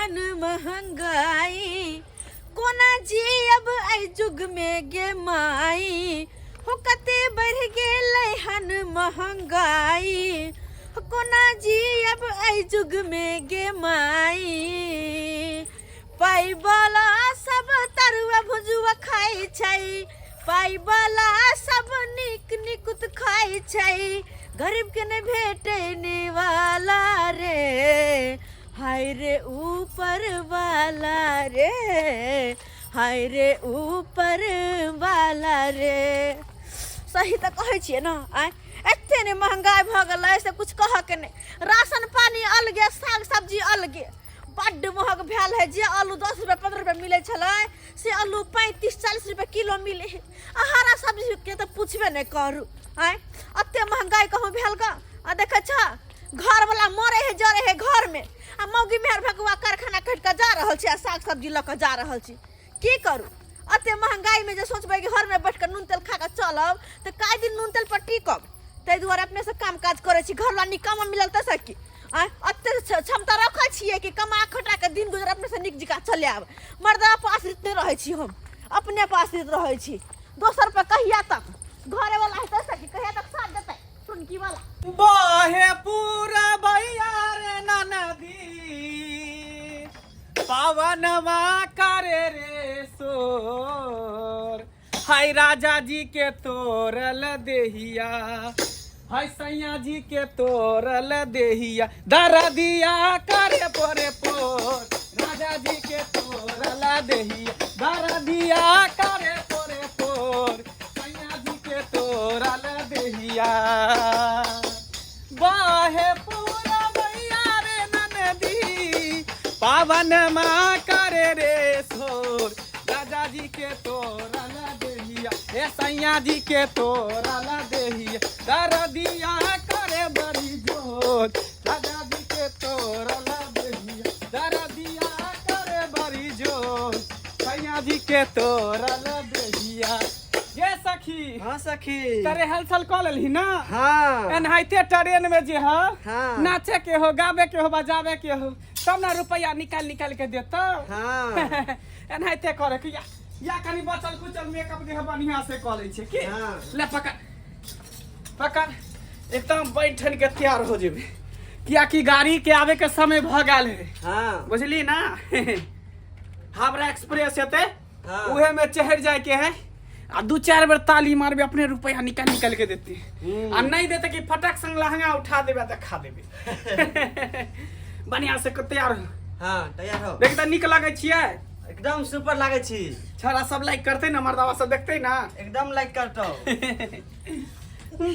हन महंगाई, कोना जियब एहि युग में गे माई। हो कते बढ़ि गेलै हन महंगाई, हो कोना जियब एहि युग में गे माई। पाइवला सब तरुआ भुजुआ खाइ छै, पाइवला सब नीक निकुत खाइ छै, गरीब के नहि भेटै निवाला रे, हाय रे ऊपर वाला रे, हाय रे ऊपर वाला रे। सही तऽ कहै छियै ने, आँय एते ने महंगाई भऽ गेलै से कुछ कहऽ के नहि। राशन पानी अलगे, साग सब्जी अलगे, बड्ड महग भेल है। जे आलू 10 रुपया 15 रुपया मिलै छलै से आलू 35-40 रुपया किलो मिले है। आ हरा सब्जी के तऽ पूछबे नहि करू। आँय एते महंगाई कहूँ भेल ग। आ देखै छ घरवला मरे है जरे है घर में, आ मौगी मेहर भगवा कारखाना कटि कऽ जा रहल छी आ साग सब्जी लऽ कऽ जा रहल छी। की करू एते महंगाई में जे सोचबै कि घर में बैठ कऽ नून तेल खा कऽ चलब तऽ काहि दिन नून तेल पर टिकब। ताहि दुआरे अपने से काम काज करै छी। घरवला निकम्मा मिलल तऽ से की, आँय एते क्षमता रखै छियै कि कमा खटा कऽ दिन गुजर अपने से नीक जकाँ चलायब। मर्दवा पर आश्रित नहि रहै छी हम, अपने पर आश्रित रहै छी। दोसर पर कहिया तक घरे वाला हेतै सखी, कहिया तक साथ देतै टुनकी वाला। बहे पूरा भैया रे ननदी, पवनवा करे रे शोर, हाय राजा जी के तोरल देहिया, हाय सैया जी के तोरल देहिया, दरदिया करे पोरे पोर, राजा जी के तोरल देहिया, दरदिया करे पोरे पोर, सैया जी के तोरल देहिया। बाहे पूरा मैया रे ननदी, पावन माँ करे रे सोर, राजा जी के तोरल देहिया, हे सैया जी के तोरल देहिया, दरदिया करे बड़ी जोर, राजा जी के तोरल देहिया, दरदिया करे बड़ी जोर, सैया जी के तोरल देहिया। ये सखी। हाँ सखी। तरे हलचल कऽ लेलही ना? हाँ। एनाहिते ट्रेन में जे ह, हाँ। नाचे के हो, गावे के हो, बजावे के हो, तब ना रुपया निकाल निकाल के देतो। हाँ। एनाहिते करे के या कनी बचल कुचल मेकअप जे है बढ़िया से कऽ लै छै की। हाँ। ले पकड़ पकड़, एकदम बैठन के तैयार हो जेबे, कियाकि गाड़ी के आवे के समय भऽ गेल है। हाँ। बुझली ना, हावड़ा एक्सप्रेस हेतै। हाँ। उहे में चढ़ जाए के है आ 2-4 बेर ताली मारबे, अपने रुपया निकाल निकाल के देते। आ नहीं देते कि फटक संग लहंगा उठा देबे त खा देबे। बढ़िया से तैयार हो। हाँ तैयार हो। देख त नीक लगै छियै? एकदम सुपर लागै छी। छड़ा सब लाइक करते ना, मर्दावा सब देखते ना? एकदम लाइक करतो।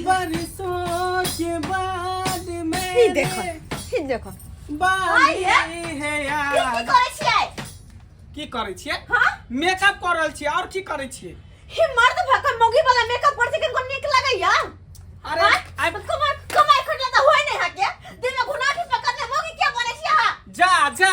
बरसों के बाद में ई देखो, ई देखो। बाली आइ है की यार। करै छियै? की करै छियै? हाँ? मेकअप कर रहल छियै और की करै छियै? हे मर्द भक मौगी वाला मेकअप कर छै, किनको नीक लगैया? अरे, हाँ? आइ कमाई कमाई खटला त होय नै हाके, दिन में घुना के पकड़ने मौगी के बनै छियै अहाँ? जा जा,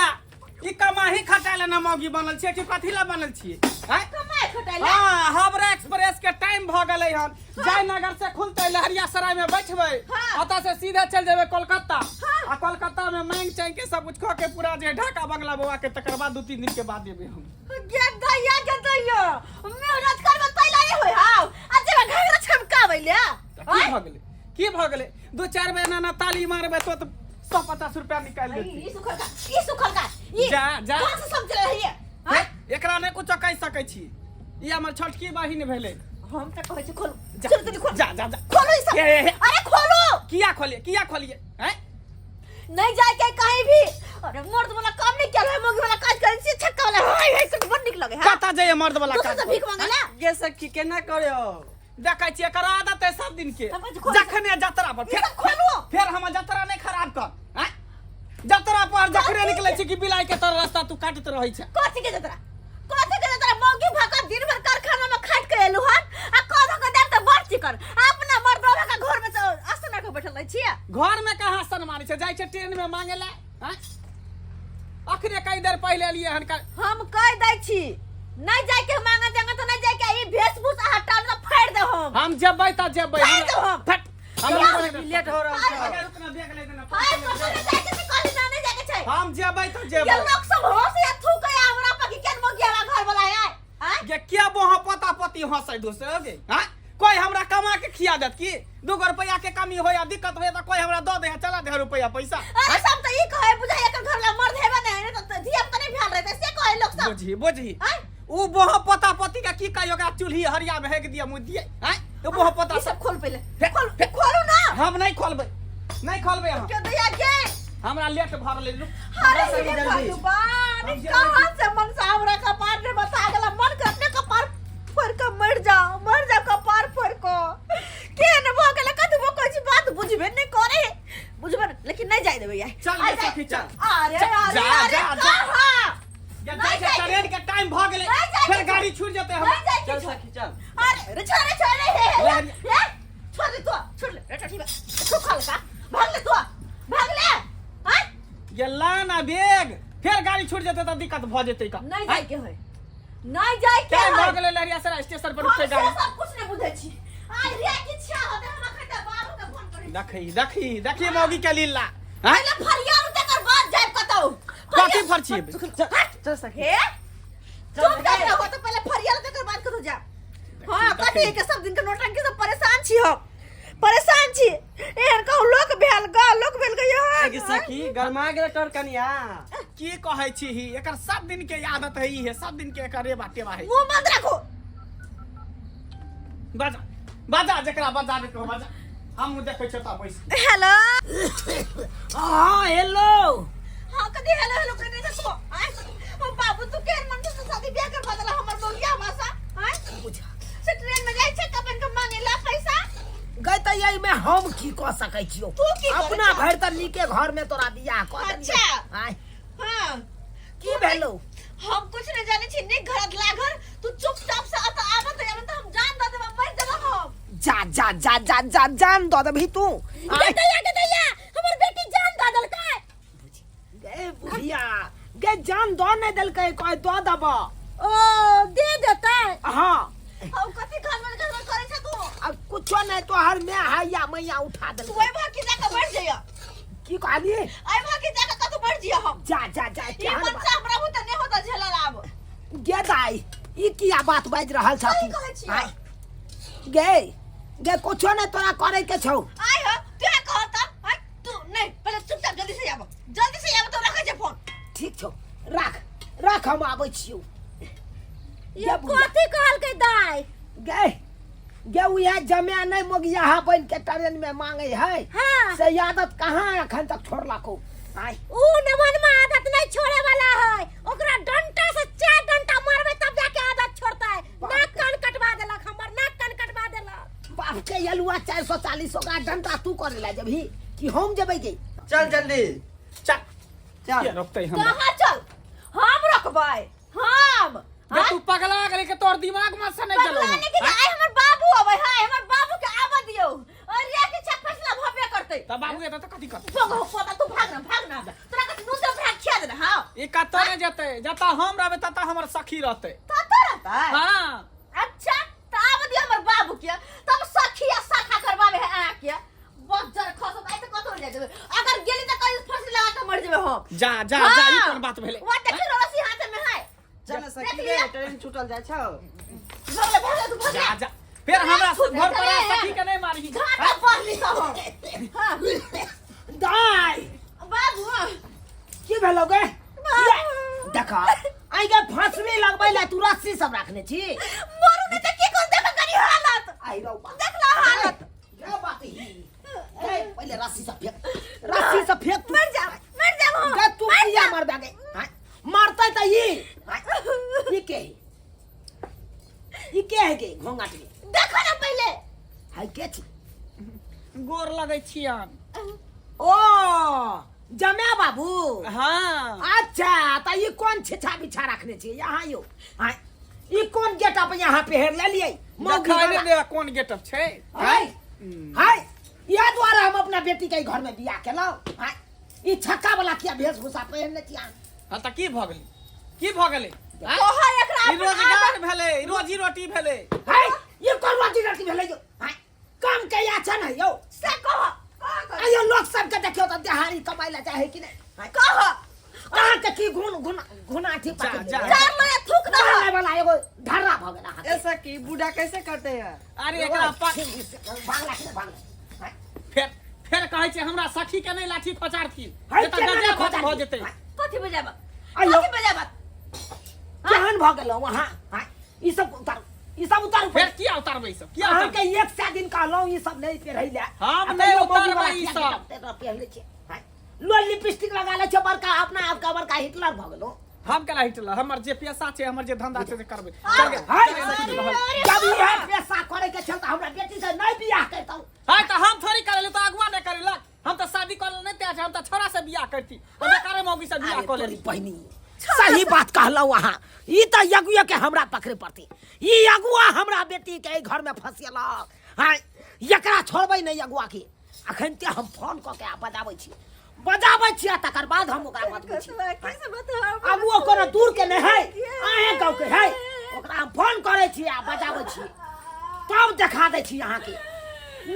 ई कमाही खटाय ला ना मौगी बनल छियै कि कथी ला बनल छियै? आँय? कमाई खटाय ला? हाँ, हावड़ा एक्सप्रेस के टाइम भ गेलै हन। जयनगर से खुलतै, लहरियासराय में बैठबै। हाँ। ओतऽ से सीधे चल जेबै कोलकाता। हाँ। आ कोलकाता में मांग चांग के सब कुछ खा के पूरा जे ढाका बंगला बौआ के, तकर बाद 2-3 दिन के बाद एबै हम। गे दैया, गे दैया, मेहनत करबै तैला नहि होय हाउ, आ जेबै घाघरा छमकाबै ले। तऽ की भऽ गेलै, की भऽ गेलै? 2-4 बेर एना एना ताली मारबै तो तऽ 150 रुपया निकालि देतै। ई सुखल का, ई सुखल का, ई जा, जा। कहाँ से सब चल रही है? हे, एकरा नहि कुछो कहि सकै छी, ई हमर छोटकी बहिन भेलै। हम तऽ कहै छी खोलू। जा, चलू तनी खोलू। जा, जा, जा। खोलू ई सब। हे, हे, हे। अरे खोलू। किया खोलिए, किया खोलिए? हैं? नहीं जाए के कहीं भी। अरे मर्द वाला काम नहीं किया है, मौगी वाला काज करै छी, छक्का वाला हाय हाय सब बड़ नीक लगे है। कतऽ जाइए मर्द वाला दोसर काज से भीख मांगे ला। गे सखी केना करयो? देखै छियै एकर आदत है सब दिन के। हम कहै छी खोलू। जखने जतरा पर ई सब खोलू। फेर हमर जतरा नहीं खराब कर। हैं? जतरा पर जखने निकलै छी कि बिलाई के तर रास्ता तू काटैत रहै छै। कथी के जतरा? कथी के जतरा? मौगी भाका दिन भर कारखाना में खाट के एलु हन आ कधो के देर त बड़ चिकन अपना मर्द के घर में आसन के बैठल रहै छियै। घर में कहाँ आसन मारै छै, जाइ छै ट्रेन में मांगे ला। हैं? अखने कई देर पहिले एलियै हन हम कह दै छी नहीं जाय के मांगे जांगे त नहीं जाय के, ई वेशभूषा हटा त फाड़ दे हम। हम जेबै त जेबै। फाड़ दे हम। फट। हम या। नहीं लेट हो रहल छै। अगर रुकना बैग ले देना। हाय, कतौ नहीं जाय के छै, कहली ना नहीं जाय के छै। हम हम जेबै तऽ ये जेबै। लोग सब हंस या थूके हमरा पर कि केन मगिया घर वाला है आय? गे क्या बोहा पोता पोती हंसै दोसर गे? हाँ, कोई हमरा कमा के खिया देत की? 2 गो रुपया के कमी होया, दिक्कत होया त कोई हमरा दऽ दे, चला दे रुपया पैसा। अरे सब त ई कहे बुझाय एकर घर ला मर्द हेबे नहीं नहीं त धिया पुता नहीं भेल रहते से कहे लोग सब। बुझी बुझी। आय? उ बोहा पोता पोती के की कहियो, ओकरा चूल्ही हरिया में हेक दिया मुँह दिए। आय, उ बोहा पोता ई सब खोल पहले। फे- खोल फे- खोलू ना। हम नहीं खोलबै, नहीं खोलबै हम। क्यों दैया के हमरा लेट भऽ गेलै, रुक। अरे सही हे जल्दी। भगवान, हम जल्दी। कहाँ से मन से हमरा कपार ने बता गेला, मन के अपने कपार फोड़ के मर जाओ, मर जाओ कपार फोड़ के। के न भऽ गेलै, कतबो कहै छी बात बुझबे नहि करे, बुझबे नहि, लेकिन नहीं जाय देबै यार। चल आइ गे जाय। सखी, चल। अरे जा, अरे जा, अरे जा, जा। कहाँ? जा, नहीं जाइ छै, जाय के। ट्रेन के टाइम भऽ गेलै, नहीं जाय के। फेर गाड़ी छूट जेतै नहीं हमरा। जाय के चल छौ। सखी चल। अरे रे छोड़ रे छोड़ रे, हे, हे, ले, हे, छोड़ ले तू, छोड़ ले रे ठीक है, तू खा का भाग ले तू, भाग ले। हां ये ला ना बैग, फेर गाड़ी छूट जेतै तऽ दिक्कत भऽ जेतै का। नहीं जाय के है, नहीं जाय के टाइम है। भऽ गेलै, लहरियासराय स्टेशन पर हम रुकतै से गाड़ी। सब कुछ नहीं बुझै छी। आइ रे की छा होते हम अखन त बाबू के फोन करै छी। देखी देखी देखी मौगी के लीला। हैं? पहिले फरिया उते कर बाद जाय कतौ। कथी फरछिएबै? चल सखी। हे चुप कर रहो तो पहिले फरिया उते कर बाद कतौ जा। हां कथी के सब दिन के नौटंकी से परेशान छी हम, परेशान छी। एहन कहू लोक भेल ग, लोक भेल ग आगे यहाँ। सखी गरमा गेल तोर कनिया। की कहै छी ही, एकर सब दिन के आदत है ई है, सब दिन के एकर रेबा टेबा है। मुंह बंद रखो। बजा बजा, जकरा बजाबे के हो बजा, हम देखै छियै तऽ बैस। हेलो। हाँ हेलो। हाँ कदी हेलो हेलो करने से तो आय ओ बाबू तू केहन मन से शादी ब्याह करवा देला हमर बगिया भाषा। आय से ट्रेन में जाय छै कपन के मांगे ला पैसा। गए तऽ एहि में हम की कऽ सकै छियौ? तू की करै अपना छह? भरि तऽ नीके घर में तोरा बियाह कऽ देलियौ। अच्छा। आँय, हाँ की भेलौ? हम कुछ नहीं जाने छी, नीक घर अदला घर, तू चुपचाप से अत आबत आबत हम जान दऽ देबा, मर देबा हम। जा जा जा जा जा, जान दऽ देबही तू। आँय, गे दैया गे दैया हमर बेटी जान दऽ देलकै। गे बुढ़िया गे, जान दऽ नहि देलकै, कह दऽ देबऽ। ओ दे देतै? हाँ। हम कथी घर में घर करै छै तू? अब कुछो नहीं, तोहर मैं हैया मैया उठा तू देलकै। एहि भागी जाके बैठ जइया। की कहली? एहि भागी जाके कतौ बैठ जइया हम। जा जा जा। ई केहन मन बात? से हमरा बुते नहि होता झेलल आब। गे दाई, ई किया बात बाजि रहल छ सही तू? कहै छियौ। आँय, गे गे कुछो नहीं तोरा करे के छौ। आइ हो तू कह त आइ तू नहीं, पहिले चुपचाप जल्दी से आब, जल्दी से आब तो रखै छै फोन। ठीक छौ, राख राख, हम आबै छियौ। ये गे बुढ़िया। कथी कहलकै दाई? गे गे उहे जमे नहीं मोगियाहा बन के ट्रेन में मांगे है। हाँ। से आदत कहाँ अखन तक छोड़लको? आय ऊ नमनमा आदत नहीं छोड़े वाला है, ओकरा डंटा से 4 डंटा मारबे तब जाके आदत छोड़ता है। बाप नाक रे। कान कटवा देलक हमर, नाक कान कटवा देलक। बाप के अलुआ 440 ओकरा डंटा तू करे ला जबही कि हम जेबै गे? चल जल्दी चल चल। के रोकतै हमरा? कहाँ चल, हम रखबै हम। गे तू पगला गेलै के तोर दिमाग में से नहीं गेलौ? पगला नहीं के आइ हमर बाबू अबै है, हमर बाबू के आबऽ दियौ। अरे के छक फैसला भबे करतै। त बाबू एतऽ तऽ कथी करतै? भोग हो पोता, तू भाग ना, भाग ना, तोरा कथी नून दे भाग खिया देना। हां ई कतऽ नहि जेतै, जतऽ हम रहबै ततऽ हमर सखी रहतै। ततऽ रहतै? हाँ। अच्छा त आबऽ दियौ हमर बाबू के, तब सखी आ सखा करबाबे है अहाँ के। बस जर खसब आइ त कतौ नहि जाय देबै, अगर गेली त कहीं फांसी लगा के मर जेबै हम। जा जा जा, ई कोन बात भेलै? वा देखी रस्सी हाथ में है। चल ना सखी देख गे, लिया। ट्रेन छूटल जाइ छौ। भाग ले, भाग ले तू, भाग ले। जा जा, फेर हमरा छूट घर पर आ चले। सखी के नहीं मारही। घाटा पढ़ली सब हम। हाँ दाई बाबू की भेलौ गे? बाबू। देख आई गे, फांसवी लगबै ला तू रस्सी सब रखने छी। मरू नहीं त की कर, देख करी हालत। आई रौ बा। देख ला हालत। गे बात ही गे, पहिले रस्सी सब फेंक, रस्सी सब फेंक तू। मर जा, मर जा हम। गे तू मर किया जा। मरबे गे? हाँ? मरतै त ई हाँ? ई के है? ई के है गे घोंघट में? देखो ना पहिले। हाय के छी? गोर लगै छियन। ओ जमे बाबू। हाँ। अच्छा त ई कोन छिछा बिछा रखने छी यहाँ यो? हाँ, ई कोन गेटअप यहाँ पहिर लेलियै? मौगी देखाइ वाला। नहि दे कोन गेटअप छै। हाय हाय, इएह दुआरे हम अपना बेटी के घर में बियाह केलहुँ। हाय, ई छक्का वाला किया वेशभूषा पहिरने छी अहाँ? हाँ तऽ की भऽ गेलै, की भऽ गेलै? आँय? तोहर एकरा ई अपन रोजगार भेलै, ई रोजी रोटी भेलै। हाय, ई कोन रोजी रोटी भेलै यौ? हाय, काम के अच्छा नहीं यौ। से कह, कह कर। आइयो लोक सबके देखियौ तऽ देहाड़ी कमाइ लए चाहे कि नहि? हाय, कह की घुन घुन घुनाठी पकड़ जा, लेबै। चार लोया थूक दह मारने वाला एगो ढर्रा भऽ गेल अहाँके। ऐसा की बूढ़ा कैसे करते हैं अरे एकरा भागला कि नहि भागला? फेर फेर कहै छै हमरा सखी के नहि लाठी खोचारथिन है, नहि तऽ केना नहि गजब भऽ खोचारथिन? जेतै कथी बजाबा आइयो। कथी बजाबा केहन भऽ गेलहुँ अहाँ आँय? ई सब उतारू ई सब उतारू फेर किया उतारबै ई सब किया अहाँके उतारबै एक सए दिन कहलहुँ ई सब नहि पहिरै लए हम आ नहि तैयो मौगी उतारबै वाला ई किया सब। गेटअप तेटअप पहिरले छियै, आँय? लो लिपस्टिक लगा लै छै बड़का अपना आपके बड़का हिटलर भऽ गेलहुँ हम केला हिटलर हमर जे पैसा छै हमर जे धंधा छै से करबै चल गे, हाय, चल गे, सखी, रहल। जब इएह पेशा करे के छल तऽ हमरा बेटी से नहि बियाह करितहुँ हाय तऽ हम थोड़ी करेली तऽ अगुआ नहि करेलक हम तऽ शादी करे नहि तैयार छी हम तऽ छोरा से बियाह करती हम बेकारे मौगी से बियाह अरे कऽ तोरी लेली बहिनी सही बात कहलहुँ अहाँ ई तऽ यगुए के हमरा पकड़े पड़तै ई अगुआ हमरा बेटी के एहि घर में फंसेलक हाँ एकरा छोड़बै नहि अगुआ के अखन ते हम फोन कऽ के आ बजाबै छी बजाबै छी आ तकर बाद हम ओकरा बतबै छी अगुओ कोनो दूर के नहि है अहें गाँव के है ओकरा हम फोन करै छी आ बजाबै छी तब देखा दै छी अहाँके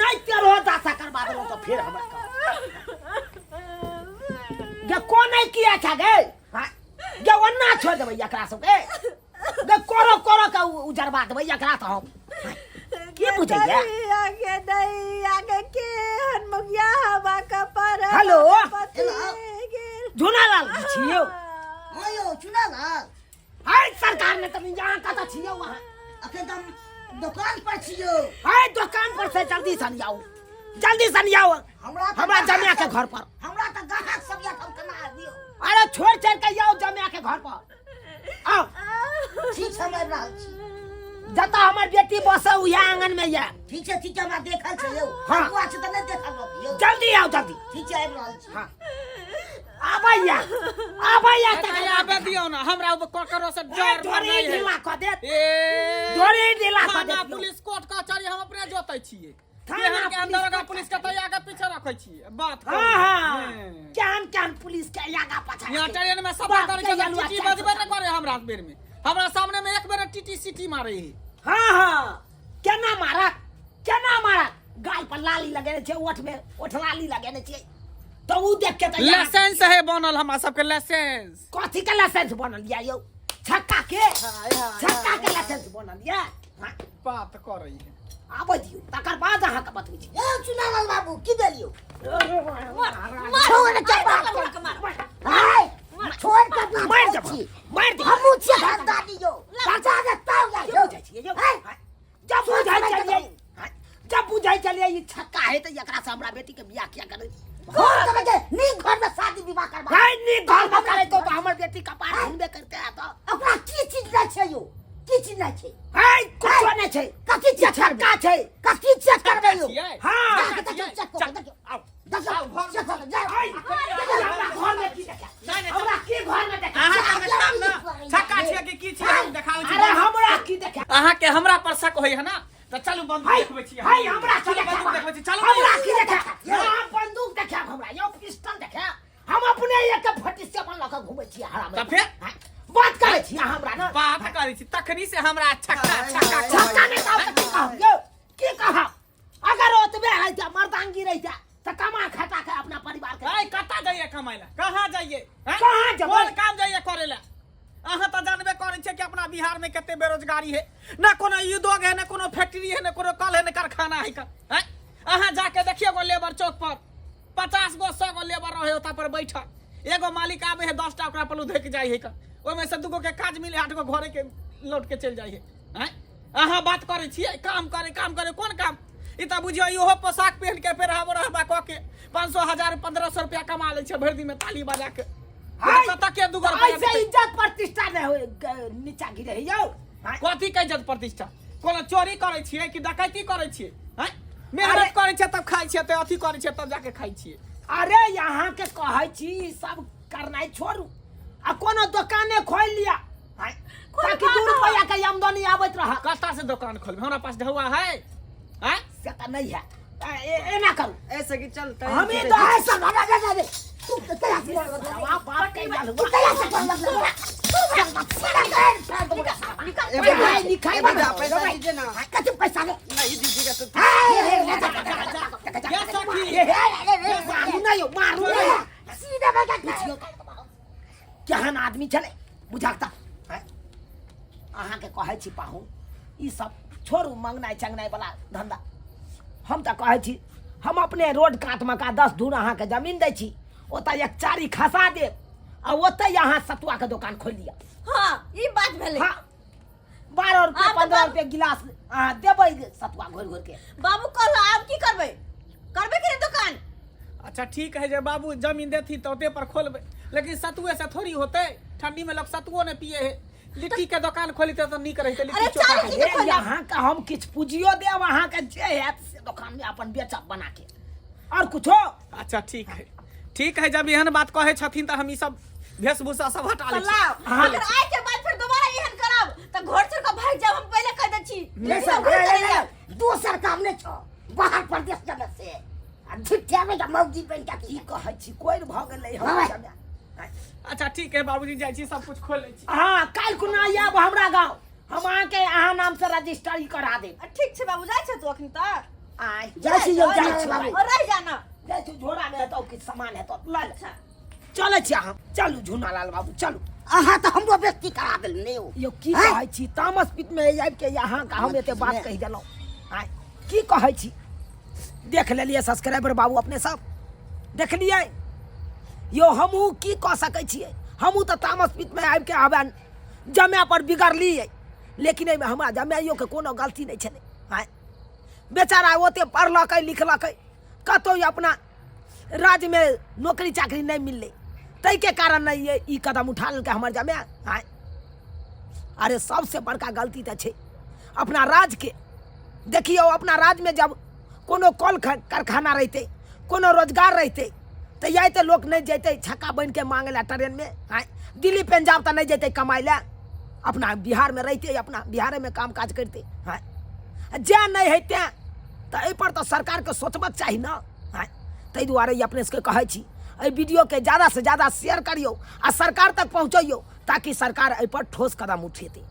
नहि तेरहो दासा करबा देलहुँ तऽ फेर हमरा कहब गे कोने किया छै गे हाँ? गे ओन्ना छोड़ि देबै एकरा सबके गे कोरो कोरो के उजरबा देबै एकरा तऽ हम की बुझैया आगे दैया गे के हनमुगिया हवा कपर हेलो। पति गेल झुनालाल जी छियौ हाँ यौ चुनालाल हाय सरकार ने तनी यहाँ कतऽ छियौ अहाँ अखन तऽ हम दोकान पर छियौ हाय दोकान पर से जल्दी सन जाओ जल्दी सन जाओ हमरा तऽ हमरा गाहक जमिया के सब- घर पर हमरा तऽ गाहक सब या हम केना आबियौ अरे छोड़ छोड़ के जाओ जमिया के घर पर आओ ठीक छै हम आबि रहल छी जतऽ हमर बेटी बसे उहे आंगन में ये ठीक छै ठीक छै हमरा देखल छै यौ हाँ। अगुआ छै तऽ नहि देखल रहत यौ जल्दी आओ जल्दी ठीक छै आबि रहल छी हाँ आबैया आबैया तकर आबे दियौ ना हमरा ऊपर ककरो से डर डर नहीं है ढीला कऽ देत ए डरे ढीला कऽ थाना देत पुलिस कोर्ट कचहरी हम अपने जोतै छियै थाना केहन केहन पुलिस दरोगा कोर्ट पुलिस के तऽ आगे पीछे रखै छियै बात हाँ हाँ केहन केहन पुलिस के आगा पाछा यहाँ ट्रेन में सफर बाप करै के छै तऽ अलुआ टीटी चारि बजबे सौ नहि करे हमरा बेर में हमरा सामने में एक बेर टीटी सीटी मारे है हाँ हाँ केना मारत केना मारत गाल पर लाली लगेने छै ओठ में ओठ लाली लगेने छै तऽ उ देख के तऽ यहाँ- लाइसेंस है बनल हमरा सबके लाइसेंस कथी के लाइसेंस बनल या यौ छक्का के छक्का के लाइसेंस बनल या हाँ, बात करै है आबै दियौ तकर बाद अहाँके बतबै छी यौ चुनालाल बाबू की भेल यौ मार छोड़ के मार बात मार मार हाय छोड़ के बात मारि करै देब छी। मारि देब हमहूँ छियै खानदानी यौ बचा के तब की यौ बुझै छियै यौ हाय जब बुझै छलियै जब बुझै छलियै ई छक्का है तऽ एकरा से हमरा बेटी के बियाह किया करै घर के बेटे नीक घर में शादी विवाह करबा है नीक घर में करै तो हमर बेटी कपार घुमबे करते आ तऽ ओकरा की चीज नहि छै यौ की चीज नहि छै है कुछो नहि छै कथी चेक छक्का छै कथी चेक करबै यौ छियै हाँ जा के देखियौ चेक कऽ के देखियौ आउ देखियौ चेक कऽ के जाउ हमरा घर में की देखा नहि, नहि, हमरा की घर में देखा अहाँ के देखाब ना छक्का छियै कि की छियै हम देखाबै छी अरे हमरा की देखा अहाँ के हमरा पर शक होय है ना तऽ चलू बंदूक हाय देखबै छी हाय हमरा की चलू देखा बंदूक देखबै छी चलू हमरा की देखा यहाँ बंदूक देखा हमरा यो पिस्टल देखा हम अपने एक फटी से अपन लऽ के घूमै छी हराम तऽ फेर? बात करै छी अहाँ हमरा ना बात करै छी तखनी से हमरा छक्का छक्का छक्का नहि कहब तऽ की कहब यौ की कहब अगर ओतबे रहिते मर्दांगी रहिते तऽ कमा खटा के अपना परिवार के ऐ कतऽ जाइए कमाइ लए कहाँ जाइए हैं? कहाँ जेबै? कोन काम जाइए करे लए अहाँ तऽ जानबे करै छियै कि अपना बिहार में कते बेरोजगारी है ना कोनो उद्योग है ना कोनो फैक्ट्री है ना कोनो कल है ना कारखाना है का हैं? अहाँ जाके देखिए गो लेबर चौक पर 50 गो 100 गो लेबर रहे ओता पर बैठल एगो मालिक आबे है 10 टा ओकरा पर लुधक जाइ है का ओहिमे से दूगो के काज मिले 8 गो घरे के लौट के चलि जाइ है हैं? अहाँ बात करै छियै काम करे काम करे कोन काम ई तऽ बुझियौ इहो पोशाक पहिन के पेरहब रहबा कऽ के 500 1000 1500 रुपया कमा लै छै भरि दिन में ताली बजा के हाय! कतऽ के दूगो रुपया ऐसे देतै? इज्जत प्रतिष्ठा नहि होय नीचा गिरे है यौ हाय। कथी के इज्जत प्रतिष्ठा कोनो चोरी करै छियै कि डकैती करै छियै हैं मेहनत अरे- करै छियै तब खाइ छियै तऽ अथी करै छियै तब जाके खाइ छियै अरे यहाँ के कहै छी ई सब करनाइ छोड़ू आ कोनो दोकाने खोलि लिअ हाय, ताकि दू रुपया के आमदनी आबैत रहत कतऽ से दोकान खोलबै हमरा पास ढौआ है हैं से तऽ नहि है एना करू ऐसे कि चल हम ही तैं तो ऐ सब रे रे रे रे तू कहिया से बोल लग बाप बाप के जाल तू कहिया से बोल लग तू ए भाई बुढ़ा, लिखाई ए बुढ़ा, पैसा दीजिए ना कथी पैसा ले नहीं दीजिएगा तो ए रे रे जा क्या सखी मारू ना यौ मारू ना सीधा बेटा बुझियौ केहन आदमी छलै बुझाक तऽ आँय? अहाँके कहै छी पाहुन ई सब छोड़ू मंगनाइ चंगनाइ वाला धंधा हम तऽ कहै छी हम अपने रोड कातमे का 10 धूर अहाँके जमीन दै छी ओतऽ एक चारी खसा देब आ ओतहि अहाँ सतुआके दोकान खोलि लिअ। हाँ ई बात भेलै। हाँ 12 रुपये आब तऽ 15 बाबू- रुपये गिलास अहाँ देबै सतुआ घोरि घोरि के। बाबू कहलो आब की करबै, करबै कि नहि दोकान? अच्छा ठीक है जे बाबू जमीन देथी तऽ ओते पर खोलबै, लेकिन सतुए से थोड़ी होतै, ठंडी में लोग सतुओ नहि पिए है, लिट्टी के दोकान खोलिते तऽ नीक रहितै, लिट्टी अरे चोखा। चारि चीज हे, खोलब। अहाँके हम किछु पूँजियो देब, अहाँके जे हैत से दोकान में अपन बेचब बना के, और कुछो। अच्छा ठीक है, ठीक है, जब एहन बात कहै छथिन तऽ हम ई सब वेशभूषा सब हटा लै छी। लाओ, हाँ। अगर आइ के बाद फिर दोबारा एहन करब तऽ घर छोड़ के भागि जायब, हम पहिले कह दै छी। नहीं सर, घर नहीं, चलि नहीं, जायब। नहीं, दोसर काम नहीं छो, बाहर परदेश जगह से आ झूठे में मौगी बन के की कहै छी कोइ भऽ गेलै हाँ। हम जमाय। अच्छा ठीक है बाबूजी, जाइ छी सब कुछ खोल लै छी। हाँ काल्हि खुना आयब हमरा गाँव, हम अहाँके अहाँ नाम से रजिस्ट्री करा देब। ठीक छै बाबू, जाइ छै तू अखन तक? आय जाइ छी यौ, जाइ छी छी बाबू। और रहि जाना। जाइ छी, झोरा मे हेतौ किछु सामान हेतौ लऽ ले। चलै छी अहाँ, चलू झूना लाल बाबू चलू। अहाँ तऽ हमरो बेइज्जती करा देल ने यौ। यौ की आँय? कहै छी, तामस पित्त मे आबि के अहाँ के हम एते बात कहि देलहुँ। आय की कहै छी, देख लेलियै सब्सक्राइबर बाबू अपने सब देखलियै यौ, हमहूँ की कऽ सकै छियै, हमहूँ तऽ तामस पित्त मे आबि के आबे जमाय पर बिगड़लियै, लेकिन एहिमे हमरा जमाइयोके कोनो गलती नहि छलै। आँय बेचारा ओते पढ़लकै लिखलकै, कतहु अपना राज्यमे नौकरी चाकरी नहि मिललै, ताहिके कारण नहि ई कदम उठा लेलकै हमर जमाय। आँय अरे सबसे बड़का गलती तऽ छै अपना राज्यके। देखियौ अपना राज्यमे जब कोनो कल कारखाना रहितै, कोनो रोजगार रहितै, तऽ इएह तऽ लोक नहि जैतै छक्का बनिके मांगै लए ट्रेनमे। आँय दिल्ली पंजाब तऽ नहि जैतै कमाइ लए, अपना बिहारमे रहितै, अपना बिहारेमे काम काज करितै। आँय जे नहि हइ तेँ तऽ एहिपर तऽ सरकारके सोचबाक चाही ने। आँय ताहि दुआरे ई अपने सबके कहै छी एहि वीडियोके ज्यादासँ ज्यादा शेयर करियौ आ सरकार तक पहुँचैयौ, ताकि सरकार एहिपर ठोस कदम उठेतै।